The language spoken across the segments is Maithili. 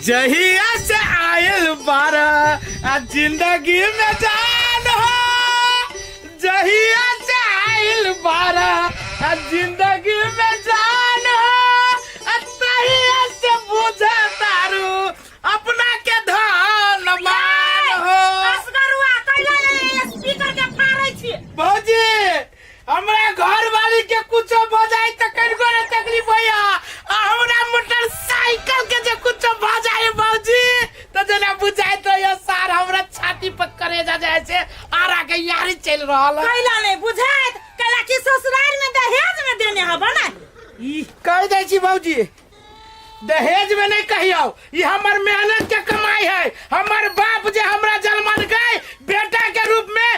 जहिया से आयल बारा आ जिंदगी में जान हो, जहिया से आयल बारा आ जिंदगी में जान हो, आ तहिया से बुझे तारू अपना के धन मान हो। असगरुआ कैला स्पीकर के फाड़ै छी। भौजी, हमरा घर वाली के कुछो भ जाए त कनिको ने तकलीफ होइया, आ हमरा मोटरसाइकिल के जे कुछो भ जाए भौजी त जेना बुझाइत रहैया सार हमरा छाती पर करेजा जाए छै, आरा के यारी चलि रहल है। कैला नहीं बुझाइत, कैला कि ससुराल में दहेज में देने हबा ना। ई कह दै छी भौजी, दहेज में नहीं कहियो, ई हमर मेहनत के कमाई है। हमर बाप जे हमरा जन्मन गए बेटा के रूप में,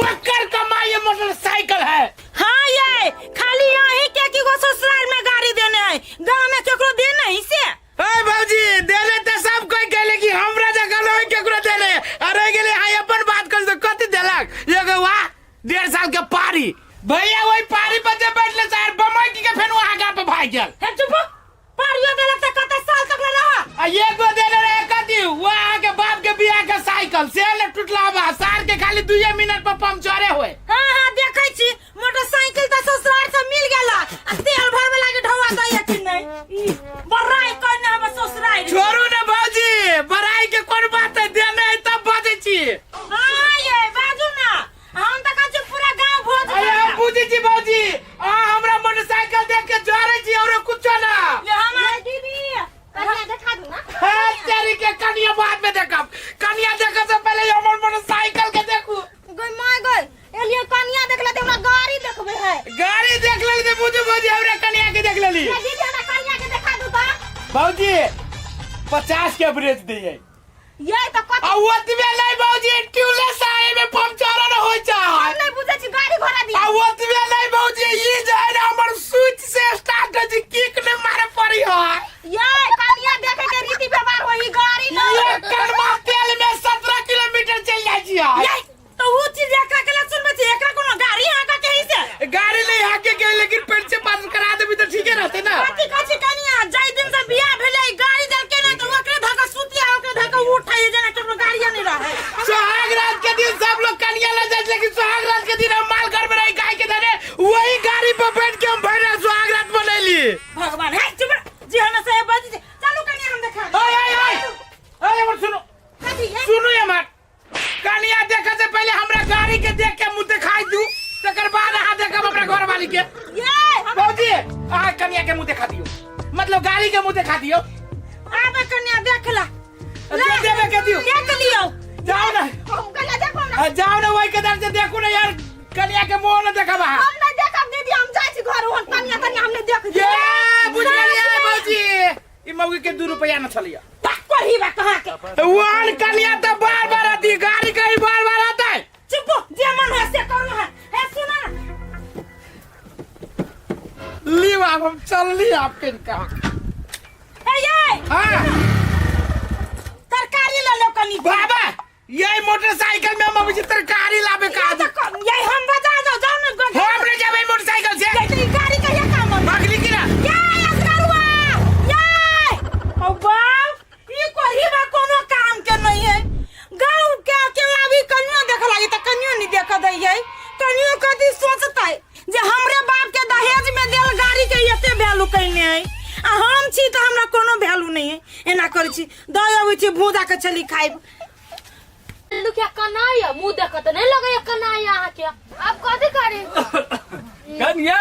ओकर कमाई ये मोटरसाइकिल है। हाँ, ये खाली यही के की गो ससुराल में गाड़ी देने है, गांव में केकरो देने ही से। ए भौजी, देने ते सब कोई कहले कि हमरा जगह नहीं केकरो देने। अरे गेले हाय अपन बात कर तो कथी देलक? एगो वाह 1.5 साल के पारी भैया, वही पारी पर जे बैठले सर बमई के फेन वहां गा पे भाग गेल। हे चुप, पारियो देलक त कते साल तक ले रहा। आ एगो देले रहे कथी, वो अहाँ के बाप के बियाह के साइकिल से ने टूटला बा, सार के खाली 2 मिनट पर पंक्चरे होए। हां हां, देखै छी मोटरसाइकिल त ससुराल से मिल गेला, आ तेल भरवे लागी ढौआ दैया कि नहीं। ई बड़ाई कहने हम ससुराल। छोड़ू ने भौजी, बड़ाई के कोन बात है, देने है तब बजै छी। हां ये बाजू ना, हम त कहै छी पूरा गांव भोज। अरे हम बुझै छी भौजी, अहाँ हमरा मोटरसाइकिल देख के जरै छी और कुछो ना। ये हम दीदी, कनिया देखा दू ना। हाँ, तेरी के कनिया बाद में देखब, कनिया देखे से पहले हमर मोटरसाइकिल के देखू। गई माय गई, एलिए कनिया देखला त हमरा गाड़ी देखबे है। गाड़ी देख लेली त बुझू भौजी हमरा कनिया के देख लेली। ये दीदी, हमरा कनिया के देखा दू त। भौजी, 50 के एवरेज दिए। ये त कत आ ओतबे नहीं भौजी, ट्यूबलेस आए में पंचर न होय छै। हम नहीं बुझै छी, गाड़ी घोड़ा दी। आ ओतबे नहीं भौजी, ई जे है ना हमर स्विच से स्टार्ट होय छै, किक नहीं मारे पड़ी है। ये कनिया देखे के रीति व्यवहार होई, गाड़ी न। ये करमा तेल में 17 किलोमीटर चल जाय छी। ये तो उ चीज एकरा के ला सुनबै छी, एकरा कोनो गाड़ी हाँका के ही से। गाड़ी नहीं हाके के, लेकिन पेट से पास करा देबी तो ठीके रहते ना। कथी कहै छी कनिया, जाहि दिन से बियाह भेलै गाड़ी देलकै ना त ओकरे धक्का सुतिया, ओकरे धक्का उठै, जेना केकरो गाड़िया नहीं रहै। सुहाग रात के दिन सब लोग कनिया ले जाए, लेकिन सुहाग रात के दिन हम माल घर में रही गाय के धरे, वही गाड़ी पर बैठ के हम भर रात सुहाग रात मनैली। भगवान है, चुप रह, जी हम से बज चलू कनिया हम देखा। ओए ओए ओए ओए, हमर सुनो। कथी है? सुनो हमर, कनिया देखे से पहले हमरा गाड़ी के देख के मुंह दिखाई दू, तकर बाद अहाँ देखब हमरा घर वाली के। ये हम भौजी, अहाँ कनिया के मुंह देखा दियो, मतलब गाड़ी के मुंह देखा दियो। आबे कनिया देख ला। दे देबे के दियो। देख लियो। जाओ ना। हम कनिया देखो ना। जाओ ना वही के दर से देखू ना यार, कनिया के मुंह ना देखब अहाँ। हम नहीं देखब दीदी, हम जाइ छी घर, ओहन कनिया तनिया हम नहीं देख। ये बुझ गेलियै भौजी, ई मौगी के 2 रुपया न छलिया। कोही बा कहाँ के वन कनिया तो बार बार आती, गाड़ी कहीं बार बार आता है। चुप, जे मन है से करू है। हे सुना ना। ली बाप, हम चल ली आपके इनका। हे ये। हाँ। तरकारी ले लो कनी। बाबा, ये मोटरसाइकिल में हम अभी तरकारी लाबे का। ये तो ये हम बजा जाओ, जाओ ना गो। हम नहीं जाबे मोटरसाइकिल से। ये तो ई गाड़ी का ये काम है। भागली की ना? ये असगरुआ, ये। ओ बाप, ई कोही बा कोनो काम के नहीं है। गांव के के अभी कनियो देख लागी त कनियो नहीं देख दै है। कनियो कथी सोचतै जे हमरे बाप के दहेज में देल गाड़ी के एते वैल्यू कइने है, आ हम छी त हमरा कोनो वैल्यू नहीं है। एना करै छी, दऽ अबै छी भूजा के छली खाइब। लुकिया कनाया मुंह देखत नहीं लगैया कनाया अहाँके आब कथी करी? कन्या,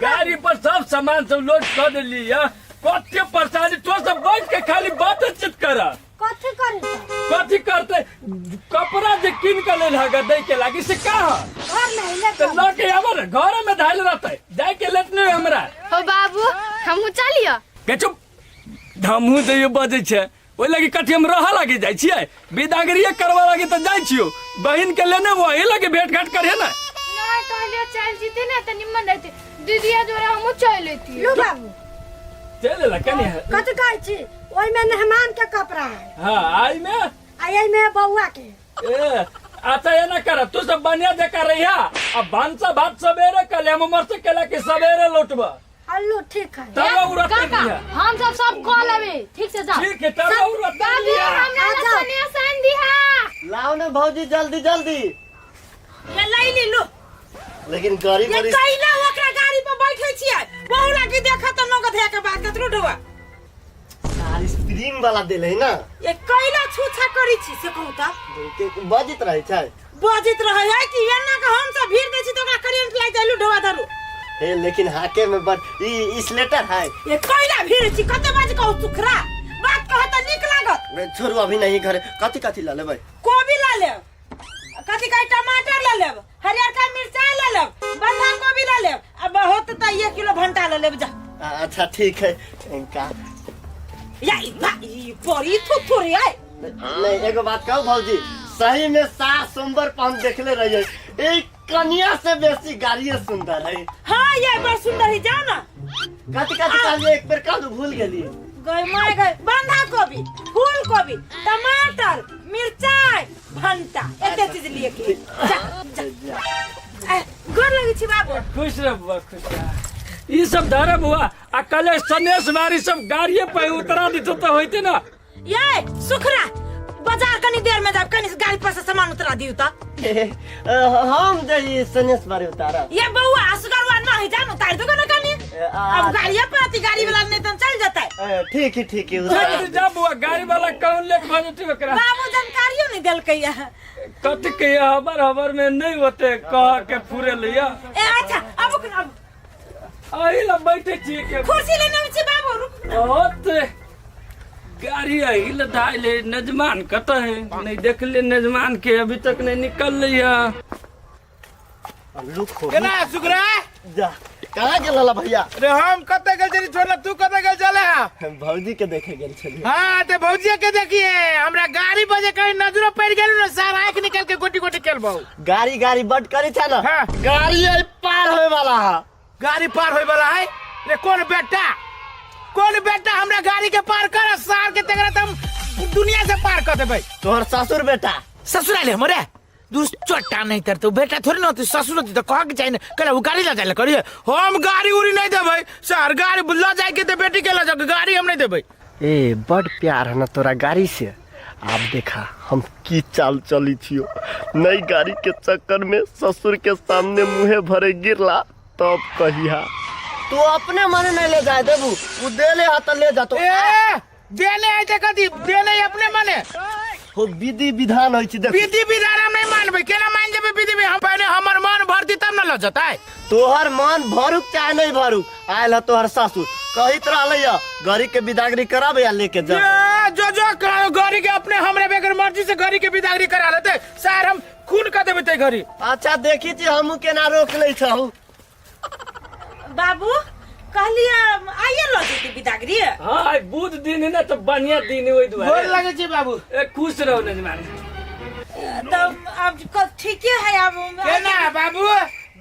गाड़ी पर सब सामान सब लोड कर देली है, कते परेशानी तो सब बैठ के खाली बातचीत कर। कथी करी? कथी करते, कपड़ा जे किन के लेल हगा दै के लागी से का है? घर में ले तो ल के आवर घर में धाइल रहते, जाय के लेत नहीं हमरा। हो बाबू, हमहूँ चलियो। के चुप, हमहूँ जइयो बजै छै ओहि लगी कथी हम रह लागी जाइ छियै? विदागरिये करवा लागी तऽ जाइ छियौ, बहिन के लेने वही लगी भेंट घाट करिहे ने। नहीं कहलियो चल जीते ने त निम्मन रहते, दीदिया जोरे हमहूँ चल अइती। लो बाबू। चल एला कनी। कथी कहै छी, ओहिमे मेहमान के कपड़ा है। हाँ, आई में आ एहिमे बौआ के। ए अच्छा एना कर, तू सब बढ़िया जका रहिया, आ भानसा भात सवेरे कर ले, हम उमर से केला के सवेरे लौटबा। अल्लू ठीक है तब उड़त काका दिया हम सब सब कह लेबे ठीक से जा ठीक है तब उड़त बाबू दिया हमरा आ जाओ। सोनिया सान दिहा लाओ ना भौजी जल्दी जल्दी ये लै ली लो लेकिन गाड़ी ये बड़ी कैला ओकरा गाड़ी पर बैठे छियै बहु लागी देखत त नगद है के बात कतरो ढोआ सारी स्प्रिंग वाला देल है ना ये कैला छूछा करै छी से कहू त के बजैत रहै छै बजैत रहै है कि एना के हम सब भीड़ दै छी त ओकरा करेंट लागि जाइ ढोआ धरू हे लेकिन हाके में बड़ ई स्लेटर है ये कैला भीड़ छी कते बाज कहू सुखरा बात कह त नीक लागत मैं छोड़ू अभी नहीं घरे कथी कथी ला लेबै कोबी ला लेब कथी कहे टमाटर ला लेब हरियरका मिरचाई ला लेब बंधा गोभी ला लेब आ बहुत त 1 किलो भंटा ला लेब जा अच्छा ठीक है इनका या ई बा ई परी थु थुरी आय नहीं एगो बात कहू भौजी सही में सात सोमवार पर हम देखले रहिए एक कनिया से बेसी गाड़िए सुंदर है हाँ ये बड़ सुंदर है जाओ ना कथी कथी कहलिए एक बेर कह दू भूल गेली गए my गए बंधा गोभी फूल गोभी टमाटर मिरचाई भंटा एते चीज लिए के जा जा ए, गोर लगे छी बाबू खुश रह बुआ खुश रह ई सब धरे बुआ आ कले सनेश मारी सब गाड़िए पे उतरा दितो तो होइते ना ये सुखरा बाजार कनी देर में जाब कनी गाड़ी पर से सामान उतरा दियो त हम जे ई सनेश बारे उतारा ये बउआ असगरवा ना है जान उतार दो ना कनी अब गाड़िया पर आती गाड़ी वाला नहीं तो चल जाता है ठीक है ठीक है उतारा। जा बुआ गाड़ी वाला कौन लेके भजती ओकरा बाबू जानकारियो नहीं देलकै है कथी के हबर हबर में नहीं होते कह के फुरे लिया ए अच्छा अब अब अही ला बैठे छियै के कुर्सी लेने में छी बाबू रुक बहुत गाड़ी अही ला धाइ ले नजमान कत है नहीं देख ले नजमान के अभी तक नहीं निकल रही है अब लुक हो केना सुकरा जा कहाँ गेल हला भैया रे हम कते गेल छली छोड़ला तू कते गेल चले हा भौजी के देखे गेल छलिए हाँ ते भौजिया के देखिए हमरा गाड़ी बजे कहीं नजरो पड़ गेल ना सार आंख निकल के गोटी गोटी खेल बहु गाड़ी गाड़ी बड करे छा ना हाँ। गाड़ी आई पार होए वाला है गाड़ी पार होए वाला है रे कौन बेटा कौन बेटा हमरा गाड़ी के पार कर सार के तेकरा त हम दुनिया से पार कर देबै तोहर ससुर बेटा ससुराल हमरे दू चोटा नहीं तर तू बेटा थोड़ी ना होती ससुर होती तो कह के चाहिए ना कल वो गाड़ी ला जाए करिए हम गाड़ी उड़ी नहीं देबै सर गाड़ी ल जाए के तो बेटी के ल जाओ गाड़ी हम नहीं देबै ए बड प्यार है ना तोरा गाड़ी से आप देखा हम की चाल चली छियो नई गाड़ी के चक्कर में ससुर के सामने मुँहे भरे गिरला तब कहिया तू अपने मने नहीं ले जाए देबू उ दे ले हा त ले जा तो ए देने है ते कथी देने अपने मने हो विधि विधान होइ छै देख विधि विधान हम नहीं मानबै केना मान जेबै विधि विधान हम पहले हमर मन भरती तब न ल जतै तोहर मन भरुक चाहे नहीं भरुक आयल है तोहर सासुर कहित रहले है गरी के विदागरी कराबे या लेके जा ये जो जो गरी के अपने हमरे बगैर मर्जी से गरी के विदागरी करा लेते सर हम खून कर देबै ते गरी अच्छा देखी छी हमहू केना रोक लै छहु बाबू कहलिए आइए लऽ जेतै बिदागरी हाँ आइ बुध दिन है ना तो बढ़िया दिन है ओहि गोर दुआरे लगे छी बाबू ए खुश रहो नजमान तब अब ठीके है अब केना बाबू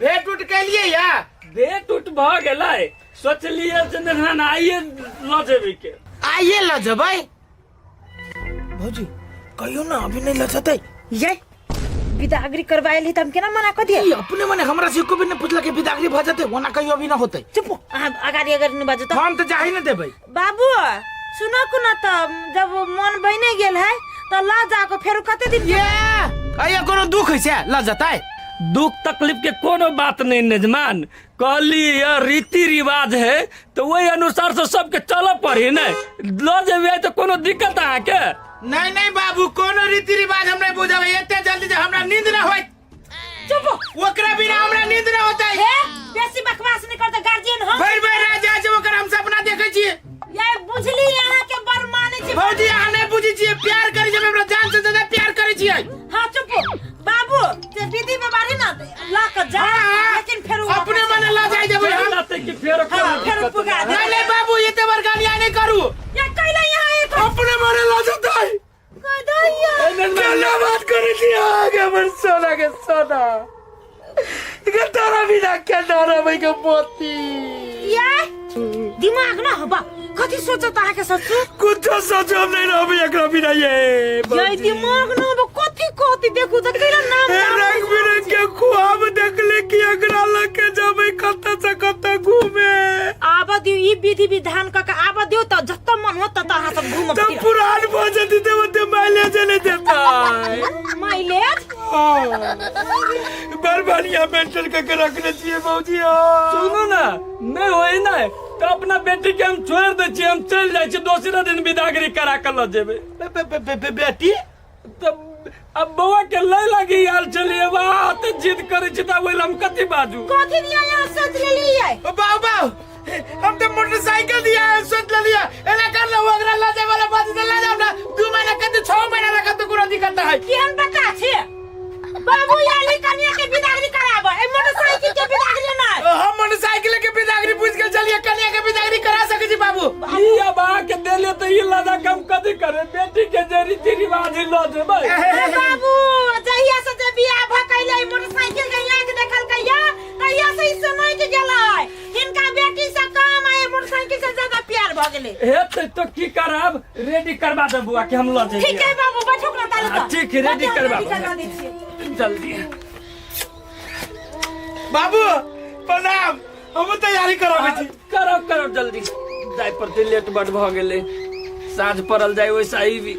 भेंट उठ के लिए या भेंट उठ भऽ गेलै सोचलियै जे नजमान आइए लऽ जेबै के आइए ल जेबै भौजी कहियो ना अभी नहीं ल जेतै ये बिदागरी करवाएल ही त हम केना मना कर दिए ई अपने मने हमरा से एको भी नहीं पूछला कि बिदागरी भ जेतै ओना कहियो अभी ना होतै चुप अहाँ अगाडि अगाडि नहीं बाजू त हम तो जाही ना देबै बाबू सुनो को ना त जब मन बने गेल है त ल जाको फेर कते दिन ये अइया कोनो दुख है से ल जेतै दुख तकलीफ के कोनो बात नहीं नजमान कहली यह रीति रिवाज है तो वही अनुसार से सबके चलऽ पड़ी ने लऽ जेबै तऽ कोनो दिक्कत अहाँके नहीं नहीं बाबू कोनो रीति रिवाज हम नहीं बुझबै एते जल्दी जे हमरा नींद ना होय चुप ओकरा बिना हमरा नींद ना होतै हे बेसी बकवास नहीं करते गार्जियन हम भरि भरि रात जाइ छै ओकर हम सपना देखै छियै ये बुझली यहाँ के बड़ माने छी भौजी अहाँ नहीं बुझै छियै प्यार करै छियै हमरा जान से ज्यादा प्यार करै छियै हाँ चुप बाबू ते विधि में बारी ना ला के जा हाँ, लेकिन फेर उ अपने मने ल जाइ देबै हम लाते कि फेर हाँ, फेर पुगा दे नहीं नहीं बाबू एते बड़का अन्याय नहीं करू ये कैला यहाँ एक अपने मने ल जेतै कह दैया केना बात करै छी अहाँके हमर सोना के सोना के तारा बिना के डरबै के मोती ये दिमाग ना हबा कथी सोचत अहाँ के ससुर कुछो सोचो हम नहीं रहबै एकरा बिना ये ये दिमाग ना हबा कथी कहती देखू त कैला नाम ए रंग बिरंग के ख्वाब देखले कि एकरा लके जेबै कतऽ से कतऽ घूमे आब आबऽ दियौ, ई विधि विधान कऽ के आबऽ दियौ तऽ जतऽ मन होत ततऽ अहाँ सब घूमब तब फिरब। पुरान भऽ जेतै तऽ ओते माइलेज नहि देतै। माइलेज? हाँ। बड़ बढ़िया मेंटेन करके रखने छियै भौजी। हाँ। सुनू ने, नहि होई ने तऽ अपना बेटी के हम छोड़ि दै छियै, हम चलि जाइ छी, दोसरे दिन विदागरी करा के लऽ जेबै। बेटी? तब अब बौआ के लै लागी आयल छलियै, वाह तऽ जिद करै छी तऽ ओहि लए हम कथी बाजू? कथी दिया यहाँ सोच लेलियै? ओ बाबू बाबू, हम तो मोटरसाइकिल दिया है, सोच लिया एना कर लो, ओकरा ला जाए वाला बात तो ला जाओ ना, 2 महीना कते 6 महीना रखा तो कोनो दिक्कत ना है। केहन पता छे बाबू, याली कनिया के विदागरी कराबे, ए मोटरसाइकिल के विदागरी नहीं। हम मोटरसाइकिल के बिदागरी पूछ के चलिए, कन्या के बिदागरी करा सके छी बाबू। ई अब अहाँके देले तऽ ई लदा कम कथी करे, बेटी के जे रीति रिवाज है लऽ जेबै। ए बाबू, जहिया से जे बियाह भ कैले मोटरसाइकिल के आंख देखल कहिया, तहिया से ई समय के गेलै, हिनका बेटी से कम आ मोटरसाइकिल से ज्यादा प्यार भ गेलै। हे तो की करब, रेडी करवा दे बुआ के हम लऽ जेबै। ठीक है बाबू, बैठो ना तालु। हाँ, ठीक है, रेडी करवा रेडी करवा दै छियै। जल्दी। बाबू प्रणाम, हम तैयारी कराबै छी। करो करो जल्दी, जाय पड़तै, लेट बड भऽ गेलै, साँझ पड़ल जाय वैसा ही भी।